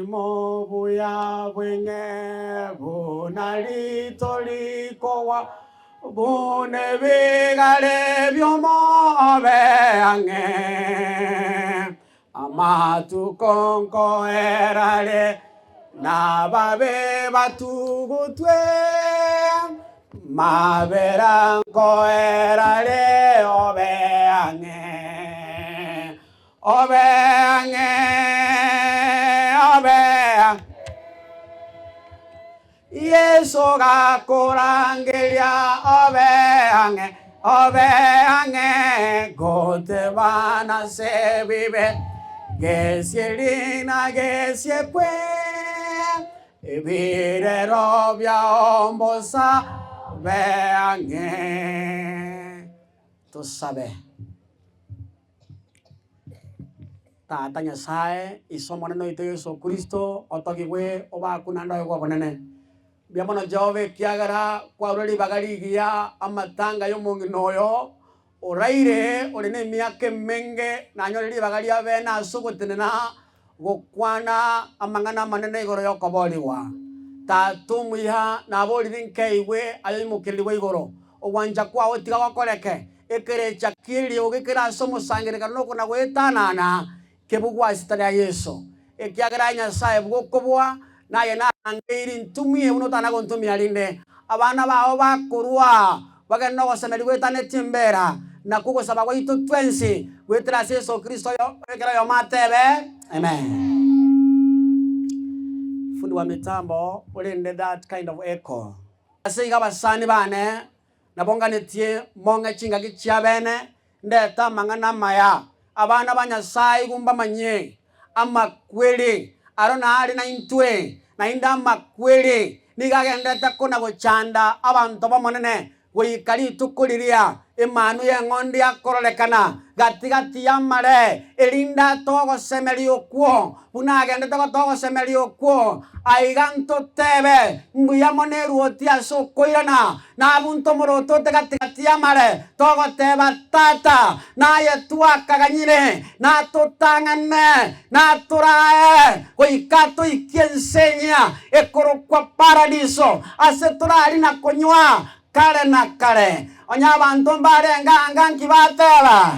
Obogima obuya bweng'e buna rito rikogwa, buna ebigare bi'omobe ang'e. Amatuko nkoerare, nababe batugutwe, mabera nkoerare obe ang'e. Obe ang'e, obe ang'e. Yeso gakorangeria, obe ang'e, obe ang'e, gotebana ase ebibe, gesie rina gesie kwe, ebirero biao mbosa, obe ang'e. Tosabe. Tata Nyasae, Ise Omonene oito Yeso Kristo, otogigwe obakwe naende oegwe obonene. Mbuya mono Jehova ekiagera kwarure ribaga rigiya amatanga y'omong'ina oyo oraire ore nemiaka emenge nanyore ribaga ria bene ase ogotenena gokwana amang'ana amanene igoro y'okoboorigwa. Tata omuya, naborire nkeigwe aye oimokererigwe igoro, ogwancha kwao tiga gokoreke, ekerecha ki'eriogi kere ase omosangererekano na okona-goetanana kebugwe ase esita ria Yeso. Ekiagera aye Nyasae bw'okoboa, naye narangeiri ntumie buna otana gontumia rinde. Abana bao bakorwa bagende nogosemeria goetanetie embera, nakwo ogosaba gwaito twensi goetera ase Yeso Kristo oyo ekero oyomo atebe, Amen. Fundi wa mitambo orende that kind of echo. Ase igo abasani bane, nabo nganetie mong'e chingaki chia bene, ndete amang'ana amaya. Abana ba Nyasae igo mbamanyie amakweri aro nare naintwe, naende amakweri nigo agenderete kona-gochanda abanto b'Omonene goika rituko riria Emanu y'Eng'ondi yakororekana gati-gati y'amare, erinde atoe ogosemeria okwo, buna agendete gotoa ogosemeria okwo. Aiga ntotebe, Mbuya mono eruoti ase okoirana, na abwo ntomorotote gati-gati y'amare, togoteba, Tata, naye twakaganyire, natotang'ane, natorae, goika toikie ense enyia ekorokwa Paradiso, ase torarie na konywa kare na kare. Onye abanto mbarenge anga nki bateba?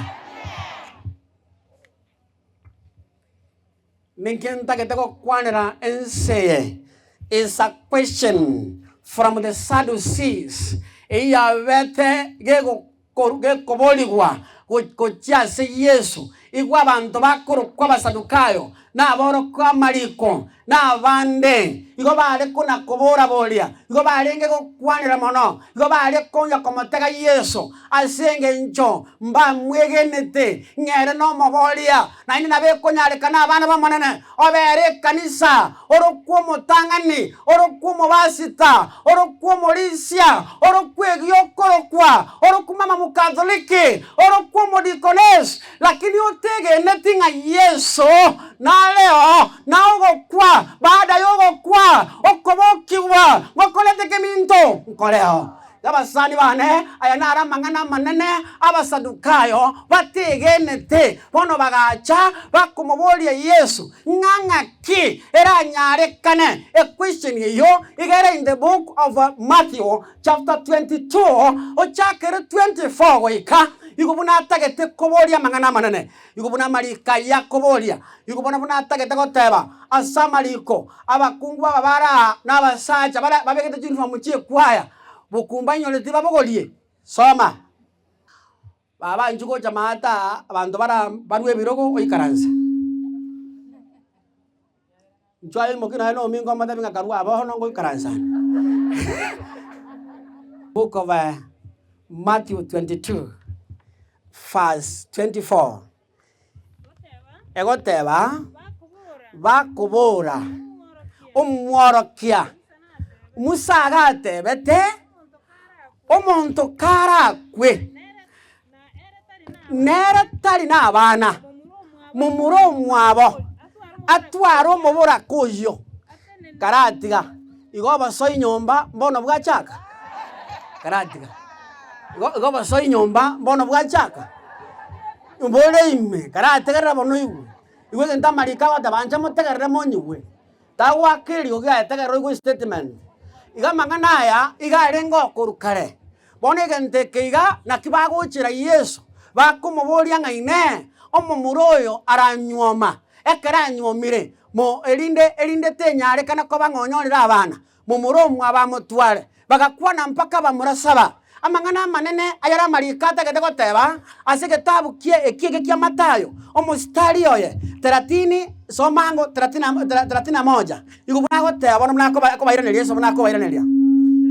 Ninki ntagete gokwanera ense eye is a question from the Sadducees eyio yabete gekoborigwa gochia ase Yeso. Igwa abanto bakorokwa Abasadukayo, na aborokwa amariko, na abande, igo bare kona-kobora-boria, igo barenge gokwanera mono, igo bare konya komotega Yeso, ase engencho mbamwegenete ng'a ere nomoboria, naende nabo ekonyarekana abana b'Omonene, obere ekanisa, orokwe omotang'ani, orokwe omobasita, orokwe omorisia, orokwe egiokorokwa, orokwe mama Mokatholiki, orokwe omodikonesi, lakini otegeneti ng'a Yeso nareo, na ogokwa, baada y'ogokwa, okobokigwa, ngokorete keminto, nkoreo. Abasani bane, aya naro amang'ana amanene Abasadukayo bategenete. Bono bagacha bakomoboria Yeso, ng'a ng'aki eranyarekane equestion eyio iga ere in the book of Matthew chapter 22 ochakere 24 goika igo buna atagete koboria amang'ana amanene, igo buna amariko ayio akoboria, igo bono buna atagete goteba ase amariko Abakungu aba bare aa na abasacha baria babegete chinifomu chi'ekwaya, bokumba inyoreti babogorie. Soma. Baba inchuo gocha maate aa, abanto bara barue ebirogo oikaranse. Inchuo aye imoki nonya na omingo omotebi ng'a karue aa bono ngoikaransa ande. Book of Matthew 22 verse 24. Egoteba, Bakobora, Omworokia, Musa agatebete, Omonto karakwe, nere tari nabana, momura omwabo atware omoboraka oyio, karatiga, igo obosoi nyomba mbono bwachaka? Karatiga, igo igo obosoi nyomba mbono bwachaka? Mbore ime, karategerera bono oigwe, igwe egento amariko agoteba, inche motegerere monyigwe. Tagoaka eriogi aye tegerera oigwe estatement. Iga amang'ana aya iga arenge okorwa kare. Bono egento eke iga naki bagochera Yeso, bakomoboria ng'a Inee, omomura oyo aranyuoma? Ekero anyuomire, mo erinde erinde tenyarekana koba ng'a onyorire abana, momura omwabo amotware. Bagakwana mpaka bamura saba. Amang'ana amanene ayare amariko atagete goteba ase egetabu kie eki eke kia Mathayo, omositari oye teratini soma ango teratini teratini na moja, igo buna agoteba bono buna akoba akobairaneria Yeso buna akobairaneria,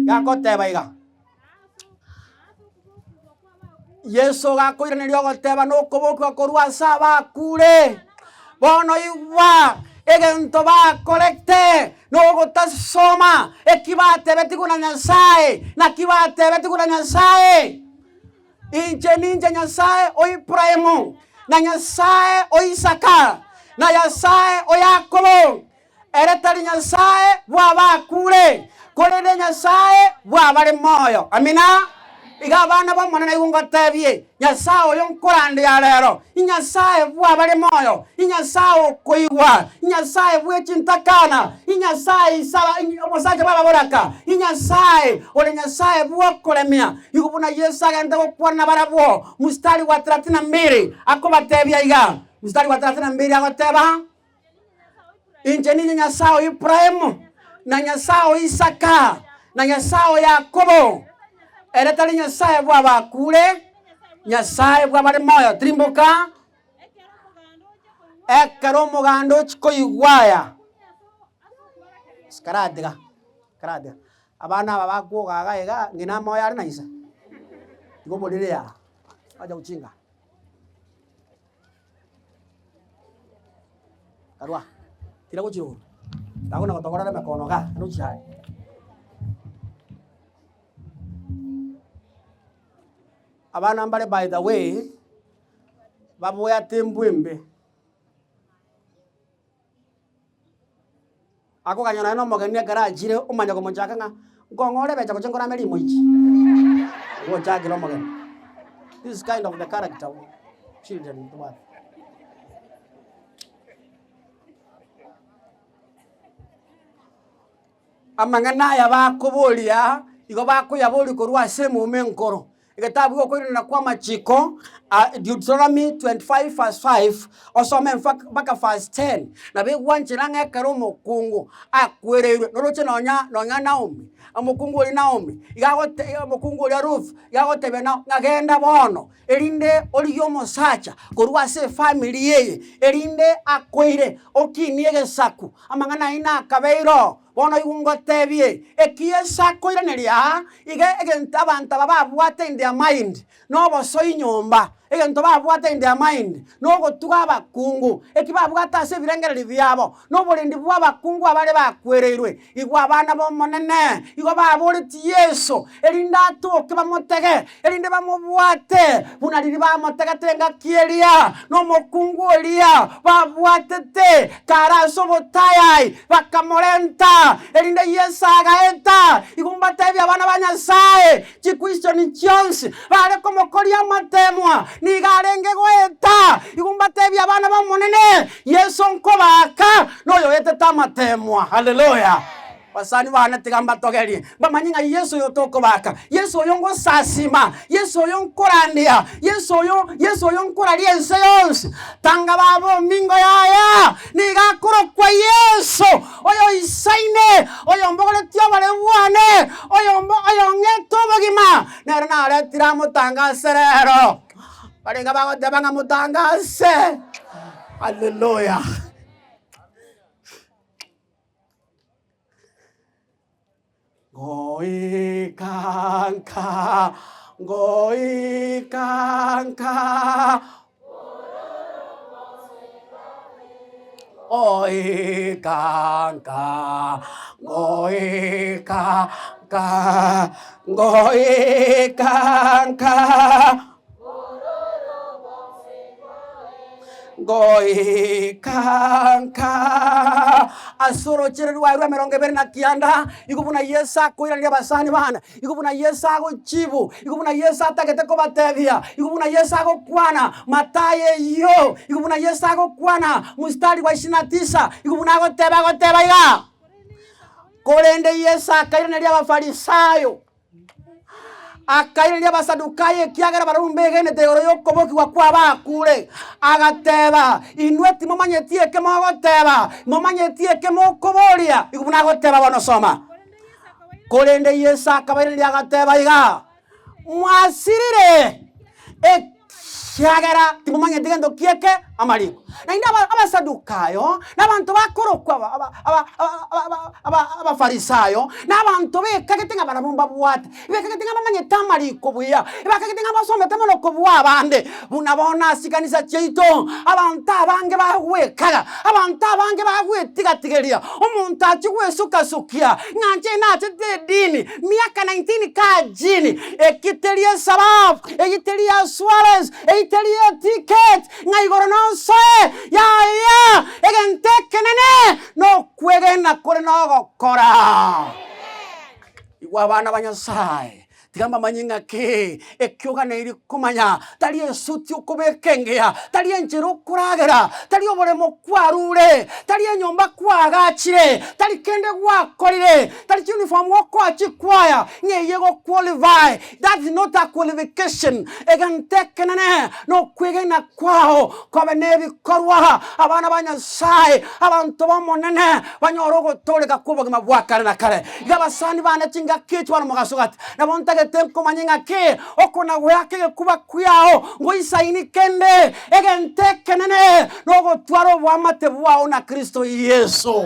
iga agoteba iga. Yeso gakoiraneria ogoteba nokobokigwa korwa ase abakure. Bono igwa egento bakorete nogotasoma eki batebetigwe na Nyasae, naki batebetigwe na Nyasae, Inche ninche Nyasae o Ibrahimu, na Nyasae o Isaka, na Nyasae o Yakobo. Ere tari Nyasae bw'abakure, korende Nyasae bw'abare moyo. Amina. Iga abana b'Omonene nigo ngotebie, Nyasae oyo nkorandia rero, Inyasae bw'abare moyo, Inyasae okoigwa, Inyasae bwe chintakana, Inyasae isaba omosacha bw'ababoraka, Inyasae ore Nyasae bw'okoremia. Igo buna Yeso agente gokwana nabarabwo, mstari wa thelathini na mbili, akobatebia iga, mstari wa thelathini na mbili agoteba. Inche ninche Nyasae o Ibrahimu, na Nyasae o Isaka, na Nyasae o Yakobo. Ere tari Nyasae bw'abakure, Nyasae bw'abare moyo. Tirimboka ekero omoganda ochia koigwa aya, sikaratiga, karatiga. Abana aba bakwoga iga iga, ng'ina moyo are na isa, igo oborere aa, acha gochinga. Karua, tira gochia igoro, takona gotokorera emekono igaa, naende ochia are. Abana mbare by the way, babwate embwa embe, akoganya nonye na omogeni ekero achire omanye komochaka ng'a nkong'ore ebecha gochia nkorame rimoichi, igo ochakire omogeni. This is kind of the character children tobwate. Amang'ana aya bakoboria, igo bakoyaboria korwa ase emuma enkoro. Egetabu gi'okoiranera kw'amachiko, Deuteronomy 25 verse 5, osome mpaka verse 10, nabo egwanchera ng'a ekero omokungu akwereirwe, noroche nonya nonya Naomi, omokungu oria Naomi, iga agote omokungu oria Ruth, iga agotebia Naomi ng'a genda bono, erinde origie omosacha korwa ase efamiri eye, erinde akoire okinie egesaku, amang'ana ayio nakabeire oo. Bono igwe ngotebie, eki Yeso akoiraneria aa, iga egento abanto aba babwate in their mind, nobosoi nyomba, egento babwate in their mind, nogotuga abakungu, eki babwate ase ebirengererio biabo, noborendi bw'abakungu abare bakwereirwe. Igwa abana b'Omonene igo baboretie Yeso, erinde atoke bamotege, erinde bamobwate, buna riria bamotegete engaki eria, nomokungu oria babwatete kare ase obotayai, Bakamorenta, erinde Yeso agaeta. Igo mbatebie abana ba Nyasae, chiquestioni chionsi bare komokoria amatemwa, nigo arenge goeta. Igo mbatebie abana b'Omonene, Yeso nkobaaka noyoetete amatemwa. Haleluya! Basani bane tiga mbatogerie, mbamanye ng'a Yeso oyo tokobaaka, Yeso oyo ngosasima, Yeso oyo nkorandia, Yeso oyo, Yeso oyo nkoraria ense yonsi, tanga baba omingo yaya, nigo akorokwa Yeso, oyoisaine, oyombogoretie oboreu bwane, oyombo oyong'ete obogima, nere naretire amotangase rero. Barenge bagoteba ng'a motangase, haleluya. Ngoika nka, ngoika nka, Goika nka, ngoika nka, ngoika nka. Goika nka. Ase orochere rwaye rw'emerongo ebere na kianda, igo buna Yeso akoiraneria abasani bane, igo buna Yeso agochibu, igo buna Yeso atagete kobatebia, igo buna Yeso agokwana, Mathayo eyio, igo buna Yeso agokwana, mstari wa ishirini na tisa, igo buna agoteba agoteba iga. Korende Yeso akairaneria Abafarisayo, Akairaneria Abasadukayo ekiagera barabwo mbegenete igoro y'okobokigwa kw'abakure, agateba, Inwe timomanyeti eke mogoteba, momanyeti eke mokoboria. Igo buna agoteba bono soma. Korende Yeso akabairaneria agateba iga, Mwasirire, Ekiagera timomanyeti gento ki eke amariko. Naende aba Abasadukayo, na abanto bakorokwa aba aba aba aba aba Abafarisayo, na abanto bekagete ng'a barabwo mbabwate, bekagete ng'a bamanyete amariko buya, bakagete ng'a basomete mono kobua abande. Buna bono ase chikanisa chiaito, abanto abange bagwekaga, abanto abange bagwetiga-tigeria, omonto achie gwesuka-sukia ng'a inche nachete edini, miaka 19 kajini, eki teri esababu, Eyio teri assurance, eyio teri eticket ng'a igoro nonsoe, yaya, egento ekenene nokwegena kore nogokora. Igwa abana ba Nyasaye, tiga mbamanye ng'aki ekio oganeiri komanya, tari esuti okobeka engiya, tari enchera okoragera, tari oboremo kwarure, tari enyomba kwaagachire, tari kende gwakorire, tari chiuniform okoa chikwaya, ng'a eyio ego qualify, That's not a qualification. Egento ekenene nokwegena kwao kobe nebikorwa. Abana ba Nyasaye, abanto b'Omonene, banyore ogotooreka kw'obogima bwa kare na kare. Iga abasani bane chingaki echi bono mogaso gati, nabo ntagete nkomanye ng'aki okona goeaka egekuba kiao ngoisaini kende. Egento ekenene nogotwara oboamate bwao na Kristo Yeso.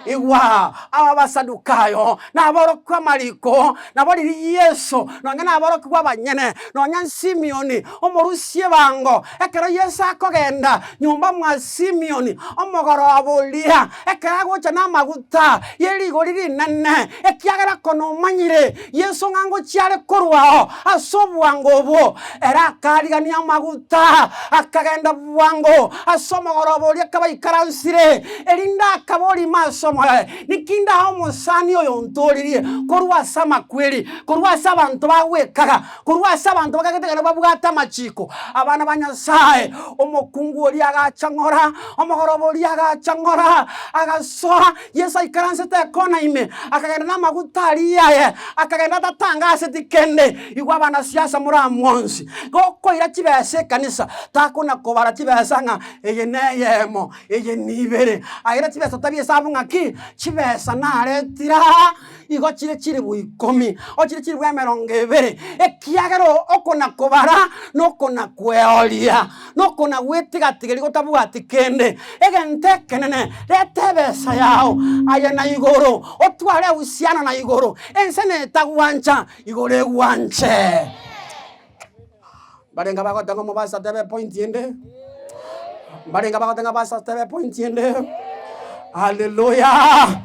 Igwa, aba Abasadukayo, na aborokigwa amariko, nabo riria Yeso, nonya naborokigwa abanyene, nonya Simioni, omorusia ebango, ekero Yeso akogenda nyomba mwa Simioni, omogoroba oria, ekero agocha namaguta ye rigori rinene, ekiagera kono omanyire Yeso ng'a ngochia are korwao ase obwango obwo, ere akarigania amaguta, akagenda bwango ase omogoroba oria akaba aikaransire, erinde akaborima ase omoyo oye, Niki ndae omosani oyo ontooririe korwa ase amakweri, korwa ase abanto bagwekaga, korwa ase abanto bakagete ng'a nababwate amachiko? Abana ba Nyasae, omokungu oria agacha ng'ora, omogoroba oria agacha ng'ora, agasoa Yeso aikaransete ekona ime, akagenda namaguta aria aye, akagenda atatangaseti kende. Igwa abanasiasa moramwonsi, gokoira chibesa ekanisa, takona kobara chibesa ng'a eye neyemo, eye nibere. Aira chibesa otabie esabu ng'aki, chibesa naretire aa, igo chire chilifu ikomi, o chire chilifu emerongo ebere, ekiagera okona kobara, nokona kweoria. Nokona gwetiga-tigeria gotabwati kende, egento ekenene, reta ebesa yao aye na igoro, otware uhusiano na igoro, ense netagwancha, igoro egwanche. Mbarenge bagoteba omobasi atebe epoint ende, mbarenge bagoteba ng'a pastor atebe epoint ende, haleluya.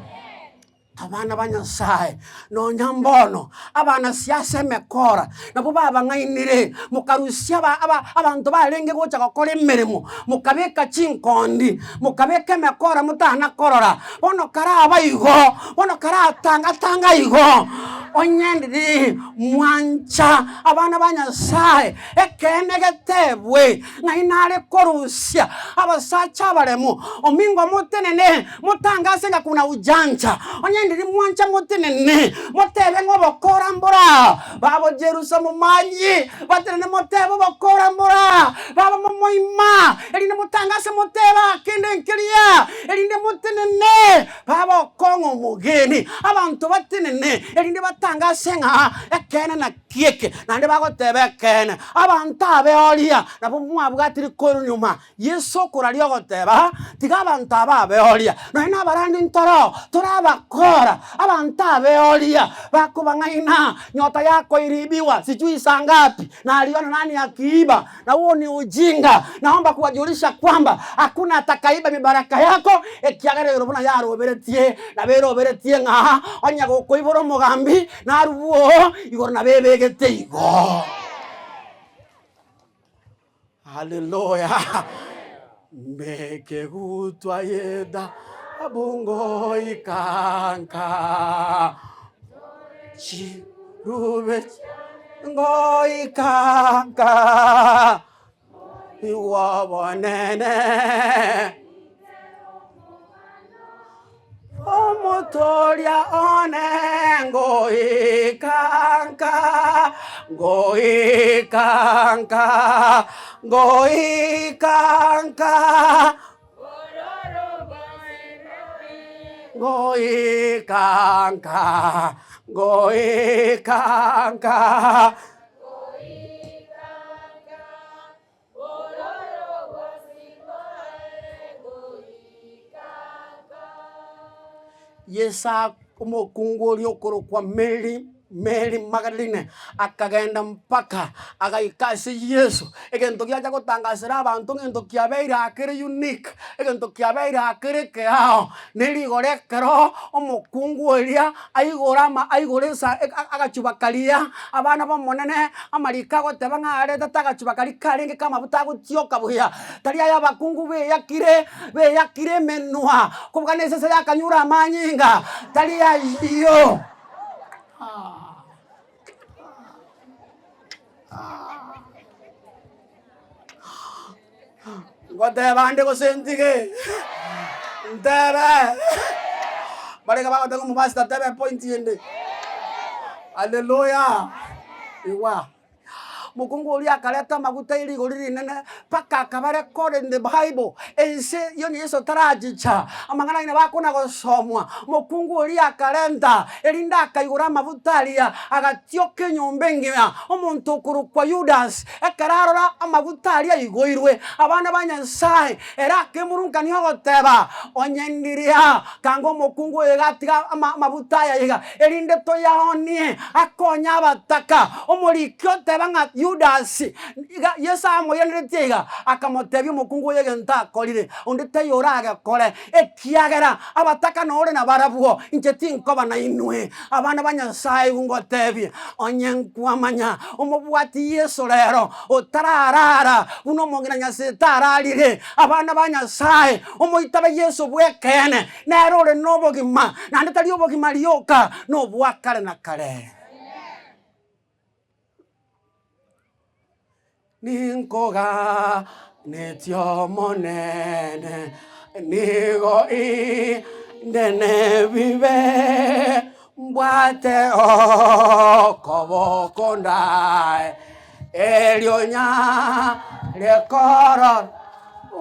Abana ba Nyasae, nonya mbono abanasiasa emekora, nabwo babang'ainire, mokarusia aba aba abanto barenge gocha gokora emeremo, mokabeka chinkondi, mokabeka emekora motana korora. Bono karaba igo, bono karatangatanga igo, onye ndiri mwancha abana ba Nyasae, ekeene getebwe, ng'ai nare korusia abasacha abaremu, omingo motenene. Motangase ng'a kuna ujanja, onye ndiri mwancha motenene, motebe ng'a obokora mbora, babo Jerusa momanyi, batenene motebe obokora mbora, baba momoima, erinde motangase motebe aa kende nkeria, erinde motenene, baba okong'a omogeni, abanto batenene, erinde batangase ng'a ekeene naki eke, naende bagoteba ekeene, abanto abe oria, nabo mwabwatire korwa nyuma. Yeso okoraria ogoteba, Tiga abanto aba abeoria, nonya nabarandi ntoro, tore abakora, abanto abeoria bakobang'aina, nyota yako iliibiwa sijui saa ngapi, na aliona nani akiiba, na huo ni ujinga. Naomba kuwajulisha kwamba hakuna atakaiba mibaraka yako, ekiagera igoro buna yaroberetie, nabo eroberetie ng'a onye gokoibora omogambi, narubwo igoro nabo ebegete igo. Haleluya! Mbeke gutwa yeda. Abungoika nka chirube ngoika nka igw'obonene. Omotoria one ngoika nka, ngoika nka, ngoika nka. Ngoika nka, ngoika nka. Yeso omokungu oria okorokwa Mary, Mary Magdalene, akagenda mpaka agaika ase Yeso, egento giacha gotangasera abanto ngento kiabeire aa kere unique, egento kiabeire aa kere ekeao, ne rigoro ekero omokungu oria aigore ama aigore esa agachuba karia, abana b'Omonene, amariko agoteba ng'a aretete agachuba karia karenge k'amabuta agotioka buya, tari aya abakungu beyakire, beyakire emenwa, kobuga na esese yakanyure amanyinga, tari ayio. Ngoteba nde gose ntige? Ntebe? Barenge bagoteba omopastor tebe epoint ende. Haleluya! Igwa, mokungu oria akareta amaguta ye rigori rinene mpaka akaba recorded in the bible, ense yonye Yeso tarachicha, amang'ana aye nabo akona gosomwa. Mokungu oria akarenta, erinde akaigora amaguta aria, agatioka enyomba engima. Omonto okorokwa Yudas, Ekero arora amaguta aria aigoirwe, abana ba Nyasae, ere akemorunkania ogoteba, Onye ndiria, kanga omokungu oyo iga atiga amaguta aya iga, erinde toyaonie, akonye abataka. Omoriki oteba ng'a Yudasi, iga Yeso amoiraneretie iga, akamotebia omokungu oyo egento akorire, onde taiyo oragekore, ekiagera abataka nore nabarabwo, inche tinkoba nainwe. Abana ba Nyasae igo ngotebie, onye nkwamanya omobwati Yeso rero, otararara buna omong'ina Nyasete ararire, abana ba Nyasae, omoitabe Yeso bw'ekeene, nere ore nobogima, naende tari obogima rioka, nobwa kare na kare. Ninkoganetie Omonene, nigo inde nebibe, mbwate okoboko ndae, erio nyare korora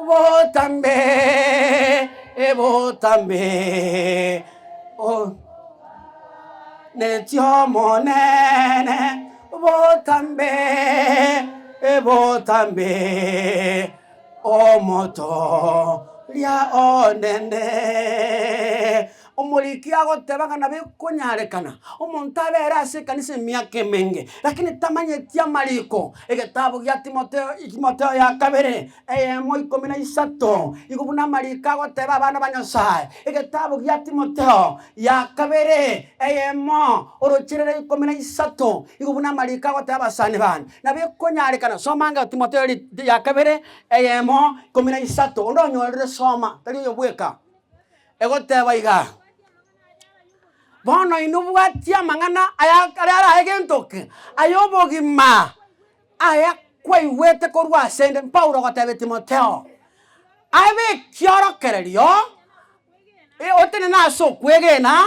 botambe, botambe. Netie Omonene botambe, botambe, omotoria onene. Omoriki agoteba ng'a nabo ekonyarekana omonto abere ase ekanisa emiaka emenge, lakini tamanyeti amariko. Egetabu gia Timotheo, Timotheo ya kabere, eyemo ikomi na isato, igo buna amariko agoteba abana ba Nyasae. Egetabu gia Timotheo ya kabere, eyemo, orocherere ikomi na isato, igo buna amariko agoteba abasani bane, nabo ekonyarekana, soma ange Timotheo ri ya kabere, eyemo, ikomi na isato, onde onyorire soma, tari oyo bweka. Egoteba iga, Bono inwe bwatie amang'ana aya aria arae gento ki? Ay'obogima aya kwaigwete korwa asende, Paulo ogotebia Timotheo, abe ekiorokererio, otenene ase okwegena,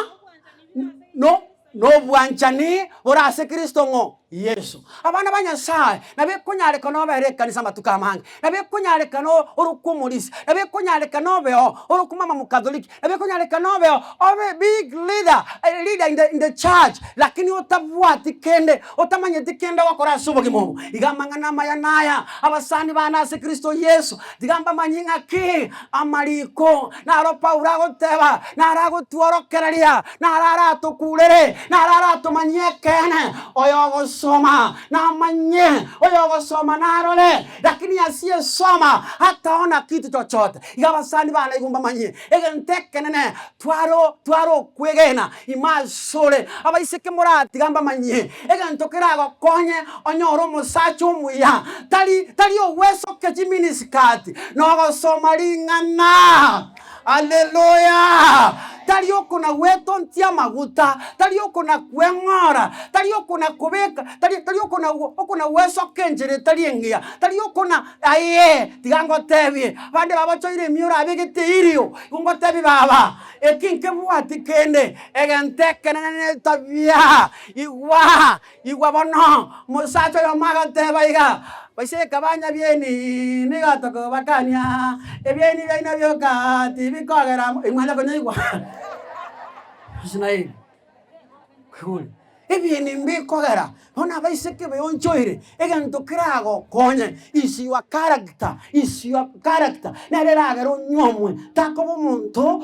no nobwanchani bore ase Kristo ng'o? Yeso. Abana ba Nyasae, nabo ekonyarekana obere ekanisa amatuko amange, nabo ekonyarekana orokwe omorisia, nabo ekonyarekana obeo orokwe mama mokatholiki, nabo ekonyarekana obeo obe big leader, a leader in the in the church, lakini otabwati kende, otamanyeti kende ogokora ase obogima obo. Iga amang'ana amaya naya, abasani bane ase Kristo Yeso, tiga mbamanyie ng'aki amariko, naro Paulo agoteba, naro agotworokereria, naro aratokurere, naro aratomanyie ekeene, oyogosoa. Oyogosoma namanye, oyogosoma narore, lakini asiyesoma hataona kitu chochote. Iga abasani bane igo mbamanyie egento ekenene twaro tware okwegena ime asore. Abaiseke moratiga mbamanyie egento keragokonye onyore omosacha omuya, tari tari ogwesokia chiminiskati, nogosoma ring'ana. Haleluya! Tari okona gwetontia amaguta, tari okona kweng'ora, tari okona kobeka, tari tari okona okona gwesoka enchera etari engiya, tari okona aye, tiga ngotebie, abande babochoire emioro abegete eirio, igo ngotebie baba, eki nkebwati kende, egento ekenene na etabia, igwa, Igwa bono, omosacha oyomo agateba iga, Baiseke abanyabieni nigo tokobakania, ebieni biaino bioka tibikogera mo Imwanya konyaigwa? Israeli, kwaigure? Ebieni mbikogera, bono abaiseke beonchoire, egento keragokonye is your character, is your character, nere eragere onyuomwe, takoba omonto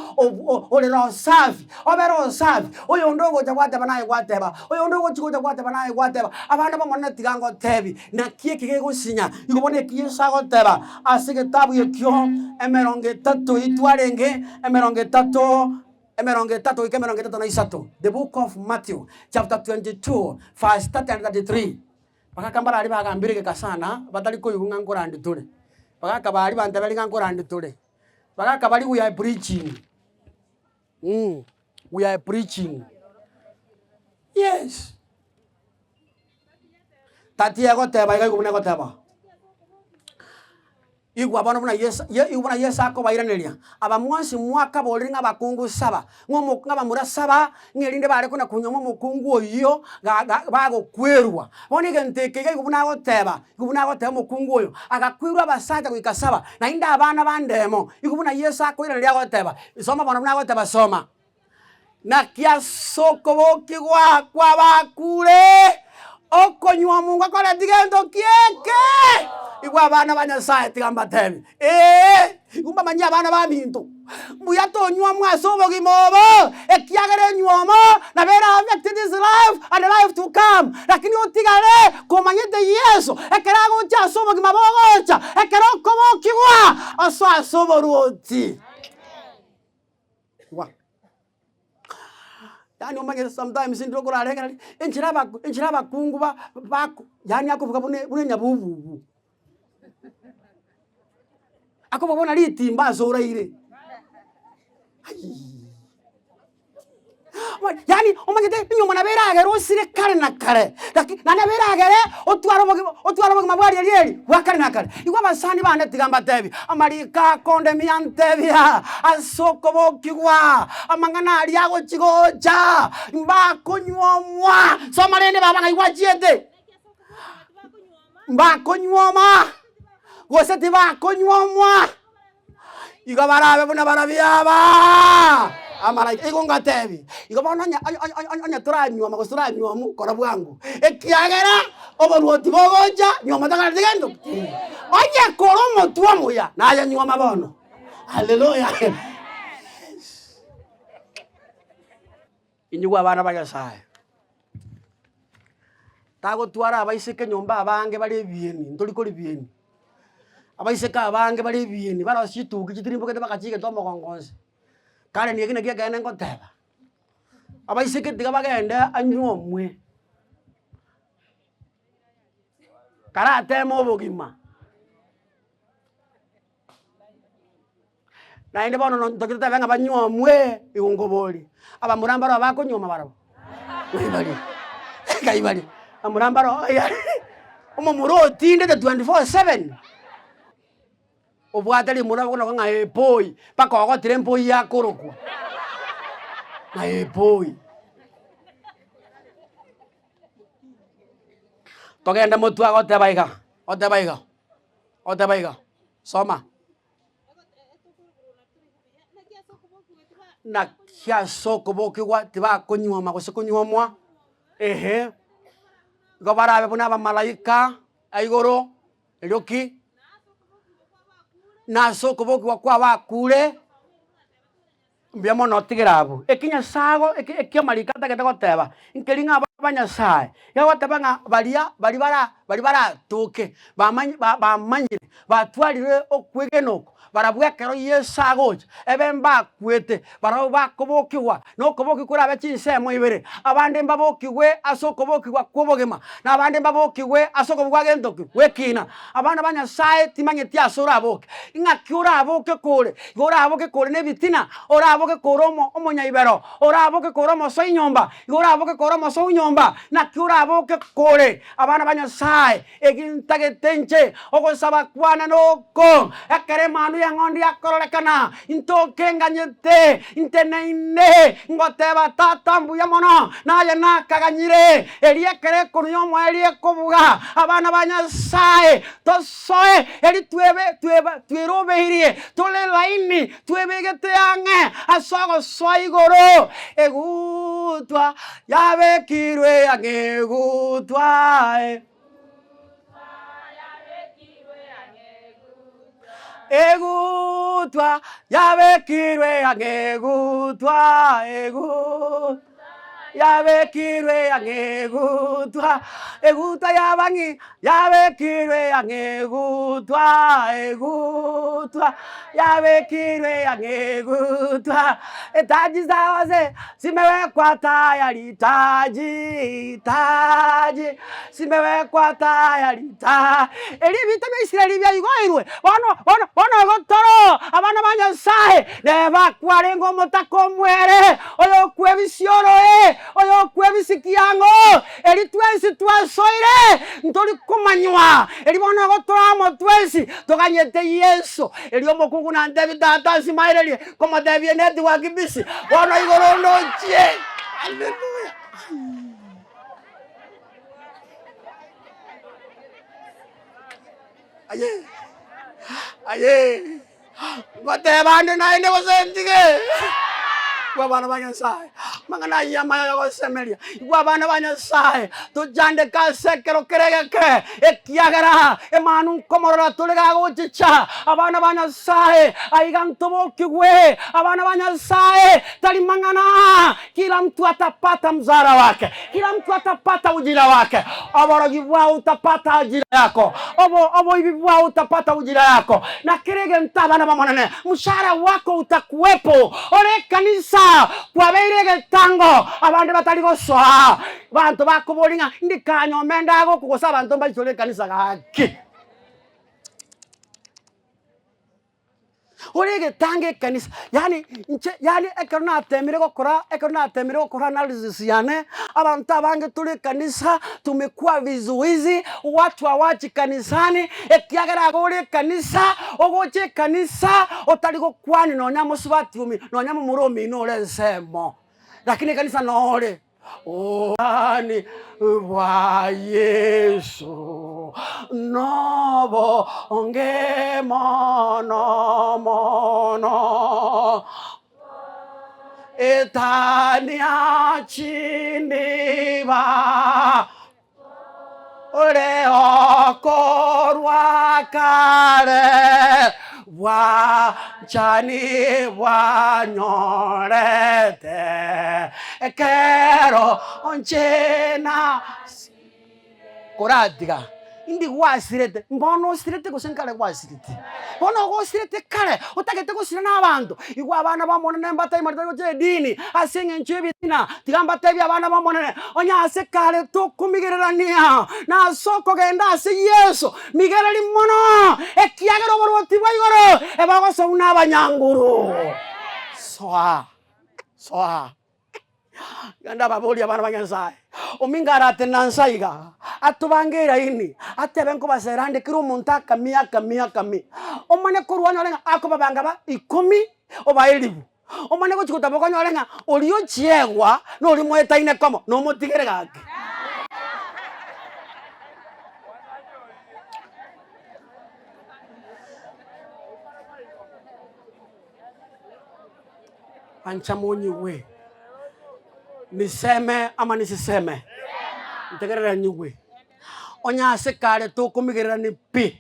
ore roho safi. Obere osafi, oyonde ogocha gwateba naye gwateba, oyonde ogochi gocha gwateba naye gwateba. Abana b'Omonene tiga ngotebi, naki eki gegosinya. Igo bono eki Yeso agoteba ase egetabu ekio emerongo etato itwarenge emerongo etato emerongo etato goika emerongo etato na isato, the book of Matthew chapter 22 verse 30 and 33. Bagaka mbarari bagambire egeka sana, batari koigwa ng'a nkorandi tore. Bagaka baria banteberia ng'a nkorandi tore. Bagaka baria we are preaching. Mm, we are preaching. Yes. Tati egoteba iga igo buna egoteba. Igwa bono buna Yeso ye igwa buna Yeso akobairaneria, aba mwensi mwakaborire ng'a abakungu saba, ng'a omo ng'a abamura saba, ng'a erinde bare kona konywa omokungu oyio ga ga bagokwerwa. Bono egento eke iga igo buna agoteba, igo buna agoteba omokungu oyo, agakwerwa abasacha goika saba, naende abana bandemo, igo buna Yeso akoiraneria agoteba, Soma bono buna agoteba soma. Naki ase okobokigwa kw'abakure, okonywa omongo akoreti gento ki eke? Igwa abana ba Nyasae, tiga mbatebi, ee, igwa mbamanyie abana baminto, mbuya tonywa ase obogima obo, ekiagera enywomo nabo ere affect this life and life to come, lakini otigare komanyete Yeso, ekero agocha ase obogima bogocha, ekero okobokigwa, osoe ase oboruoti. Igwa. Yaani omanyete sometimes ndire okorarengereria, enchera aba enchera abakungu ba bako yaani akobuga buna buna enyabububu. Akobuga buna ritimba ase oraire, aiiii. Yaani omanyete enyomba nabo eragere osire kare na kare, laki naende nabo eragere otware obogima otware obogima bwa riaria eri bwa kare na kare. Igo abasani bane tiga mbatebi, amariko akondemia antebia ase okobokigwa, amang'ana aria agochi gocha, mbakonyuomwa, soma rende baba ng'ai gwachiete, mbakonyuoma, gose tibakonyuomwa. Igo barabe buna barabwo aba amalaika. Igo ngatebia, igo bono onye onye onye onye onye toranyuoma gose toranyuomu, kora bwango, ekiagera oboruoti bogocha, nyuoma tokoreti gento ki? Onye kore omotwe omuya, naye nyuoma bono. Haleluya! Yes. Inyigwe abana ba Nyasaye, tagotwara abaiseke nyomba abange bare ebieni, ntori kori bieni. Abaiseke abange bare ebieni barosie chituki chitirimbokete mpaka chigete omogongo onsi. Karen eki nakio ekeene ngoteba, abaiseke tiga bagende anyuomwe, karateme obogima. Naende bono no ntoki totebe ng'a banyuomwe, igo nkoborie, abamura mbaro abakonyuoma barabwo? Ng'ai bare? Ng'ai bare? Abamura mbaro omomura otindete 24/7, obwate rimura buna ng'a epoi, mpaka ogotire empoi yakorokwa, ng'a epoi. Togende motwe agoteba iga, oteba iga, oteba iga, soma. Naki ase okobokigwa tibakonyuoma gose konyuomwa, ehe, igo barabe buna abamalaika a igoro, erio ki? Na ase okobokigwa kwa abakure, mbuya mono otigere abwo. Eki Nyasae ago eki eki amariko atagete goteba, nkeri ng'a. Ba Nyasae, iga agoteba ng'a baria baria bara baria baratoke bamanye ba bamanyire batwarire okwegena oko, barabwo ekero Yeso agocha, ebe mbakwete, barabwo bakobokigwa, na okobokigwa korabe chinsemo ibere, abande mbabokigwe ase okobokigwa kw'obogima, na abande mbabokigwe ase okobokigwa gento ki? Gw'ekina. Abana ba Nyasae timanyeti ase oraboke, ing'aki oraboke kore? Igo oraboke kore na ebitina, oraboke kore omo omonyaibero, oraboke kore omosoi nyomba, Igo oraboke kore omosou nyomba, naki oraboke kore abana ba Nyasae? Eki ntagete inche, ogosaba kwane noko, ekero Emanwa y'Eng'ondi yakororekana, ntoke nganyete, nteneine, ngoteba, Tata, mbuya mono, naye nakaganyire. Erio ekero ekonu y'omoerio ekobuga, abana ba Nyasae, tosoe, eri twebe tweba twerobeirie, tore laini, Twebegete ang'e ase ogosoa igoro, egutwa yabekirwe ang'e, egutwa Egutwa yabekirwe ang'e, egutwa, egutwa. Yabekirwe ang'e egutwa, egutwa y'abang'i, yabekirwe ang'e egutwa, egutwa, yabekirwe ang'e egutwa. Etaji zao zimewekwa tayari, taji, taji, zimewekwa tayari, ta. Erio ebita bia Israeli biaigoirwe, bono, bono, bono igo toro abana ba Nyasaye, neba kwarenge omotaka omwere, Oyokwebisia oroe, oyokwebisia kiang'o, eri twensi twasoire, ntori komanywa. Eri bono igo tore amo twensi, toganyete Yeso. Erio omokungu nantebie, Tata, nsimairerie, nkomotebia network busy, bono igoro ndochie. Haleluya! Aye, aye. Ngoteba ande naende gose ntige? Igwa abana ba Nyasae, amang'ana ayio amaya yogosemeria. Igwa abana ba Nyasae, tochandeke ase ekero kere egeke, ekiagera emanu nkomorora tore gagochicha. Abana ba Nyasae, aiga ntobokigwe. Abana ba Nyasae, tari mang'ana, kila mtu atapata mzara wake. Kila mtu atapata ujira wake, oborogi bwao utapata ajira yako, obo oboibi bwao utapata ujira yako, na kera egento abana b'Omonene, mshahara wako utakuwepo. Ore ekanisa kwabeire egetango, abande batari gosoa, abanto bakoboria ng'a ndikanyome ndagokwa gose abanto mbaichore ekanisa gaki. Ore egetanga ekanisa, yaani inche yaani ekero natemire gokora ekero natemire gokora analysis yane, abanto abange tore ekanisa tumekuwa vizuizi, watu hawachi kanisani, ekiagera iga ore ekanisa, ogocha ekanisa otari gokwani nonya mosubati omino nonya momura omino ore ensemo, lakini ekanisa nore. Obobani bwa Yeso nobonge mono mono, Etania chindiba Ore okorwa kare bwanchani bwanyorete, ekero inche Koratiga, indi gwasirete, mbono osirete gose nkare gwasirete? Bono igo osirete kare, otagete gosira na abanto. Igwa abana b'Omonene mbataimarete tari gocha edini ase eng'encho y'ebitina, tiga mbatebie abana b'Omonene, onye ase kare tokomigererania na ase okogenda ase Yeso, migereri mono, ekiagera oboruoti bwa igoro ebogosogwa na abanyanguru. Soa, soa. Iga ndababorie abana ba Nyasae, omingo aratene nse aiga, atobange eraini, atebe nkobasera ande kera omonto akamia akamia akamia, omanye korwa onyore ng'a akobabanga ba ikomi obae elifu, omanye gochia gotaboka onyore ng'a oria ochiegwa na oria moetaine komo nomotigere gaki. Ancha monyigwe, niseme ama nisiseme? Ntegerere nyigwe. Onye ase kare tokomigererani pi,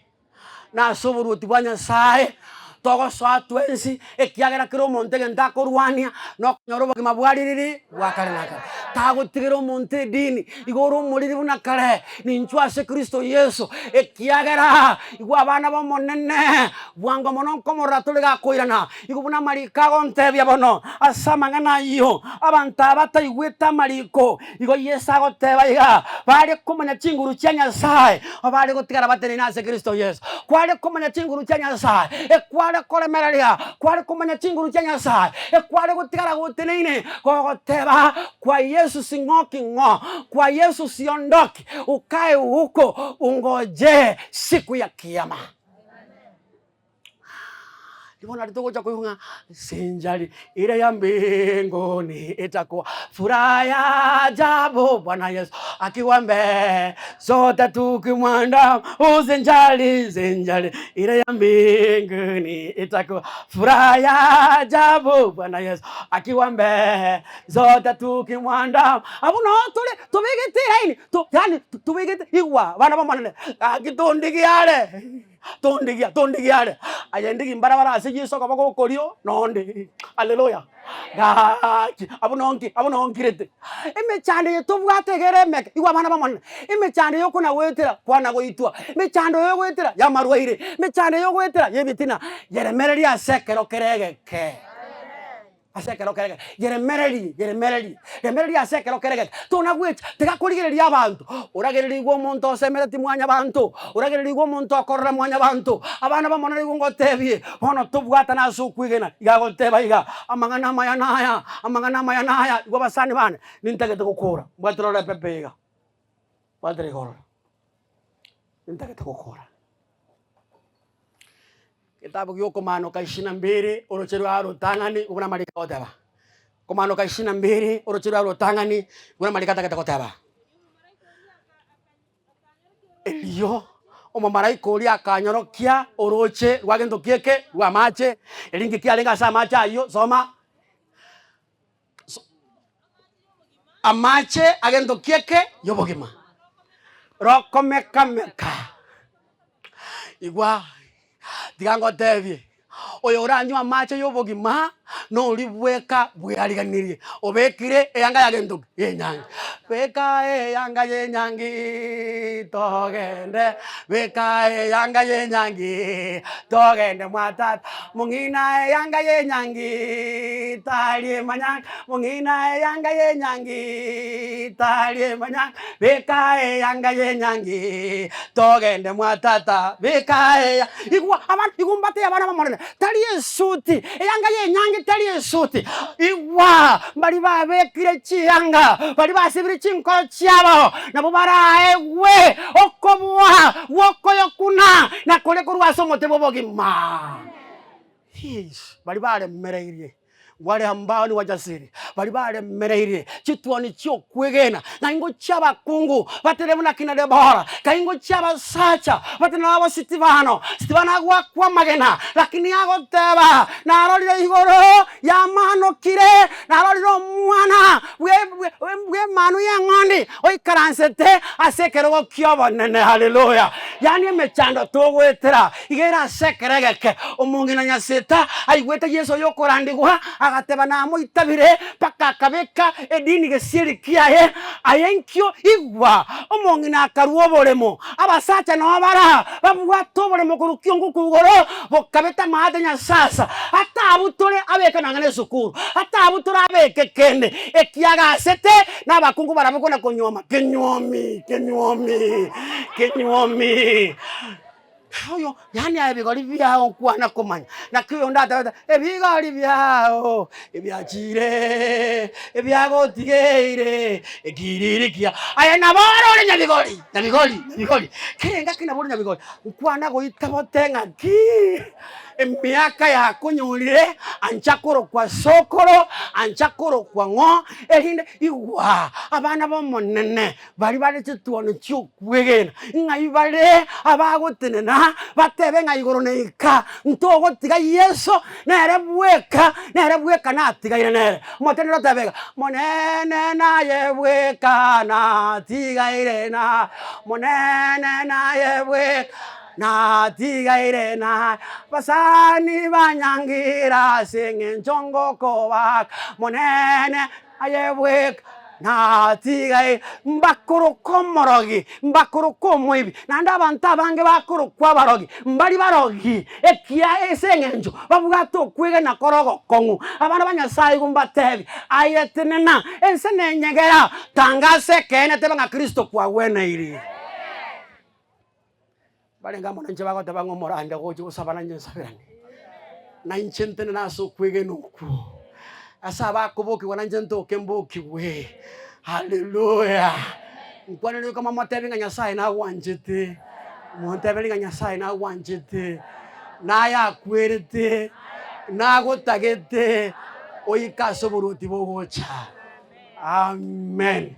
na ase oboruoti bwa Nyasaye togosoa twensi, ekiagera kera omonto egento akorwania, na okonyora obogima bwa ririri bwa kare na kare. Tagotigera omonto edini, igo ore omoriri buna kare, ninchwe ase Kristo Yeso, ekiagera igwa abana b'Omonene, bwango mono nkomorora tore gakoirana. Igo buna amariko agontebia bono ase amang'ana ayio, abanto aba bataigwete amariko, igo Yeso agoteba iga, bare komanya chinguru chia Nyasae, bare gotigara bateneine ase Kristo Yeso. Kware komanya chinguru chia Nyasae, ekware koremereria, kware komanya chinguru chia Nyasae, ekware gotigara goteneine, gogoteba, Kwa Yesu sing'oki ng'o, kwa Yesu siondoki, ukae huko ungoje siku ya kiama. Nigo nari togocha koigwa ng'a senjari ere ya mbinguni itakuwa furaha ya ajabu Bwana Yesu akiwa mbele sote tukimwandama usenjali senjari ire ya mbinguni itakuwa furaha ya ajabu Bwana Yesu akiwa mbele sote tukimwandama. Abwo noo tore tobegete elaini to yaani tobegete igwa abana b'Omonene gaki tondigie are. Tondigia, tondigia are, aye ndigi mbarabara ase Yeso okoboko okorio nonde. Haleluya! Gaki, abwo nonki, abwo nonkirete. Emechando eye tobwate iga ere emeke, igwa abana b'Omonene, emechando eye okona goetera kwana goitwa, emechando eye ogoetera y'amarwaire, emechando eye ogoetera y'ebitina, yeremereria ase ekero kere egeke. Ase ekero kere egeke, yeremererie, yeremererie, remereria ase ekero kere egeke, tona gwecha, tiga korigereria abanto, oragererigwe omonto osemereti mwanyabanto, oragererigwe omonto okorora mwanyabanto, abana b'Omonene nigo ngotebie, bono tobwatane ase okwegena, iga agoteba iga, amang'ana amaya naya, amang'ana amaya naya, igwa abasani bane, nintagete gokora, mbwatera ore epepe iga, mbwatera iga orore, nintagete gokora. Egetabu gi'okomanoka isini na mbere, oroche rwa rotang'ani, buna amariko agoteba. Komanoka isini na mbere, oroche rwa rotang'ani, buna amariko atagete goteba. Erio omomalaika oria akanyorokia orooche rwa gento ki eke? Rwa amache, erio inki kiarenge ase amache ayio? Soma. So amache agento ki eke? Yobogima. Rokomeka-meka. Igwa, tiga ngotebie, oyo oranywe amache y'obogima, noria bweka bweariganirie, obekire eyanga ya gento ki? Y'enyangi. Beka eyanga y'enyangi togende, beka eyanga y'enyangi togende mwa tata, mong'ina eyanga y'enyangi tari emanyanga, mong'ina eyanga y'enyangi tari emanyanga. Beka eyanga y'enyangi, togende mwa tata, beka eya igwa abana igwa mbatebie abana b'Omonene, tari esuti, eyanga y'enyangi tari esuti, igwa mbaria babekire chiyanga, baria basibire chinkoro chiabo, nabwo baraegwe okobua gw'okoyokuna na koria korwa ase omote bw'obogima. His, baria baremereirie. Wale ambao ni wajasiri, baria baremereirie chituoni chi'okwegena, na ingo chi'abakungu batere buna kina Debora, ka ingo chi'abasacha batere nabo Sitivano. Sitivano agoakwa amagena, lakini agoteba, Narorire igoro yamanokire, narorire omwana bw'Emanu y'eng'ondi oikaransete ase ekerogo ki'obonene. Haleluya! Yaani emechando togoetera iga ere ase ekero egeke. Omong'ina Nyaseta aigwete Yeso oyokorandigwa, agateba namoitabire mpaka akabeka edini gesieri kiaye. Aye nkio igwa! Omong'ina akarua oboremo. Abasacha nao bara babwate oboremo korwa kiongo igoro, bokabeta amaate Nyasasa, atabutore abeke nonya na esukuru, atabutore abeke kende, ekiagasete nabakungu barabwo kona konyuoma kenyuomi, kenyuomi, kenyuomi. Oyo yaani aye ebigori biao nkwana komanya, naki oyonde atebete, ebigori biao ebiachire, ebiagotigeire, ekiriri kia aye nabo ore ore nyabigori, nyabigori, nyabigori, kera engaki nabo ore nyabigori, nkwana goita bote ng'aki. Emiaka yakonyorire, ancha korokwa sokoro, ancha korokwa ng'o, erinde igwa abana b'Omonene baria bare chituoni chi'okwegena, ng'ai bare abagotenena batebe ng'a igoro neika, ntogotiga Yeso nere bweka, nere bweka natigaire nere. Omoteneneri otebe iga, Monene naye bweka natigaire naye, Monene naye bweka. Natigaire naye abasani banyangira ase eng'encho ngokobaka Monene aye bweka. Natigaire mbakoroka omorogi, mbakoroka omoibi, naende abanto abange bakorokwa abarogi, mbari barogi ekia ase eng'encho babwate okwegena kore ogokong'u. Abana ba Nyasaye igo mbatebi, aye tenena, ense nenyegera, tanga ase ekeene teba ng'a Kristo kwagweneiri. Barenge amo nainche bagoteba ng'a omorande gocha gosaba nainche nsabirane, na inche ntenene ase okwegena okwo, ase abakobokigwa nainche ntoke mbokigwe, haleluya. Nkwanere riko momotebie ng'a Nyasaye nagwanchete, monteberie ng'a Nyasaye nagwanchete, naye akwerete, nagotagete, oike ase oboruoti bogocha, amen.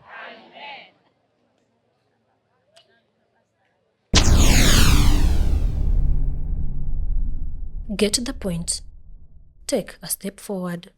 Get the point. Take a step forward.